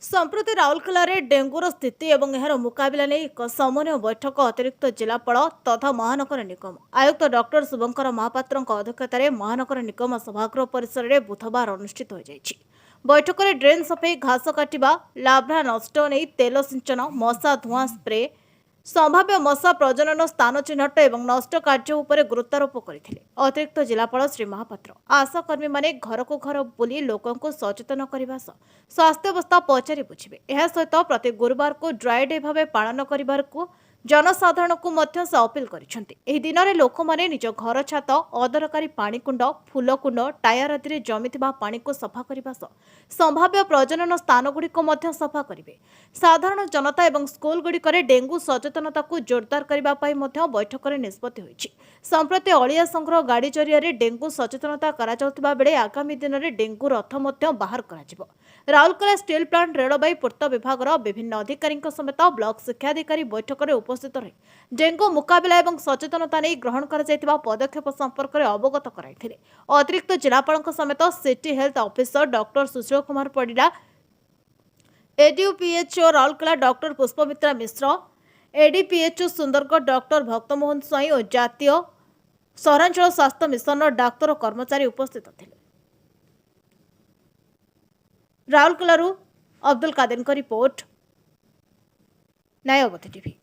ସମ୍ପ୍ରତି ରାଉରକେଲାରେ ଡେଙ୍ଗୁର ସ୍ଥିତି ଏବଂ ଏହାର ମୁକାବିଲା ନେଇ ଏକ ସମନ୍ୱୟ ବୈଠକ ଅତିରିକ୍ତ ଜିଲ୍ଲାପାଳ ତଥା ମହାନଗର ନିଗମ ଆୟୁକ୍ତ ଡକ୍ଟର ଶୁଭଙ୍କର ମହାପାତ୍ରଙ୍କ ଅଧ୍ୟକ୍ଷତାରେ ମହାନଗର ନିଗମ ସଭାଗୃହ ପରିସରରେ ବୁଧବାର ଅନୁଷ୍ଠିତ ହୋଇଯାଇଛି। ବୈଠକରେ ଡ୍ରେନ୍ ସଫେଇ, ଘାସ କାଟିବା, ଲାର୍ଭା ନଷ୍ଟ ନେଇ ତେଲ ସିଞ୍ଚନ, ମଶା ଧୂଆଁ ସ୍ପ୍ରେ, ସମ୍ଭାବ୍ୟ ମଶା ପ୍ରଜନନ ସ୍ଥାନ ଚିହ୍ନଟ ଏବଂ ନଷ୍ଟ କାର୍ଯ୍ୟ ଉପରେ ଗୁରୁତ୍ୱାରୋପ କରିଥିଲେ ଅତିରିକ୍ତ ଜିଲ୍ଲାପାଳ ଶ୍ରୀ ମହାପାତ୍ର। ଆଶାକର୍ମୀମାନେ ଘରକୁ ଘର ବୁଲି ଲୋକଙ୍କୁ ସଚେତନ କରିବା ସହ ସ୍ୱାସ୍ଥ୍ୟାବସ୍ଥା ପଚାରି ବୁଝିବେ। ଏହା ସହିତ ପ୍ରତି ଗୁରୁବାରକୁ ଡ୍ରାଏ ଡେ ଭାବେ ପାଳନ କରିବାକୁ ଜନସାଧାରଣଙ୍କୁ ମଧ୍ୟ ସେ ଅପିଲ କରିଛନ୍ତି। ଏହି ଦିନରେ ଲୋକମାନେ ନିଜ ଘର ଛାତ, ଅଦରକାରୀ ପାଣିକୁଣ୍ଡ, ଫୁଲକୁଣ୍ଡ, ଟାୟାର ଆଦିରେ ଜମିଥିବା ପାଣିକୁ ସଫା କରିବା ସହ ସମ୍ଭାବ୍ୟ ପ୍ରଜନନ ସ୍ଥାନଗୁଡ଼ିକୁ ମଧ୍ୟ ସଫା କରିବେ। ସାଧାରଣ ଜନତା ଏବଂ ସ୍କୁଲଗୁଡ଼ିକରେ ଡେଙ୍ଗୁ ସଚେତନତାକୁ ଜୋରଦାର କରିବା ପାଇଁ ମଧ୍ୟ ବୈଠକରେ ନିଷ୍ପତ୍ତି ହୋଇଛି। ସମ୍ପ୍ରତି ଅଳିଆ ସଂଗ୍ରହ ଗାଡ଼ି ଜରିଆରେ ଡେଙ୍ଗୁ ସଚେତନତା କରାଯାଉଥିବା ବେଳେ ଆଗାମୀ ଦିନରେ ଡେଙ୍ଗୁ ରଥ ମଧ୍ୟ ବାହାର କରାଯିବ। ରାଉରକେଲା ଷ୍ଟିଲ୍ ପ୍ଲାଣ୍ଟ, ରେଳବାଇ, ପୂର୍ତ୍ତ ବିଭାଗର ବିଭିନ୍ନ ଅଧିକାରୀଙ୍କ ସମେତ ବ୍ଲକ ଶିକ୍ଷାଧିକାରୀ ବୈଠକରେ ଉପସ୍ଥିତ ରହି ଡେଙ୍ଗୁ ମୁକାବିଲା ଏବଂ ସଚେତନତା ନେଇ ଗ୍ରହଣ କରାଯାଇଥିବା ପଦକ୍ଷେପ ସମ୍ପର୍କରେ ଅବଗତ କରାଇଥିଲେ। ଅତିରିକ୍ତ ଜିଲ୍ଲାପାଳଙ୍କ ସମେତ city health officer doctor Sushil Kumar Parida, ADPHO Rourkela doctor Pushpamitra Mishra, ADPHO Sundargarh doctor Bhaktamohan Swain ଓ ଜାତୀୟ ସହରାଞ୍ଚଳ ସ୍ୱାସ୍ଥ୍ୟ ମିଶନର ଡାକ୍ତର ଓ କର୍ମଚାରୀ ଉପସ୍ଥିତ ଥିଲେ। ରାଉରକେଲାରୁ ଅବଦୁଲ କାଦିରଙ୍କ ରିପୋର୍ଟ, ନ୍ୟାୟବତୀ ଟିଭି।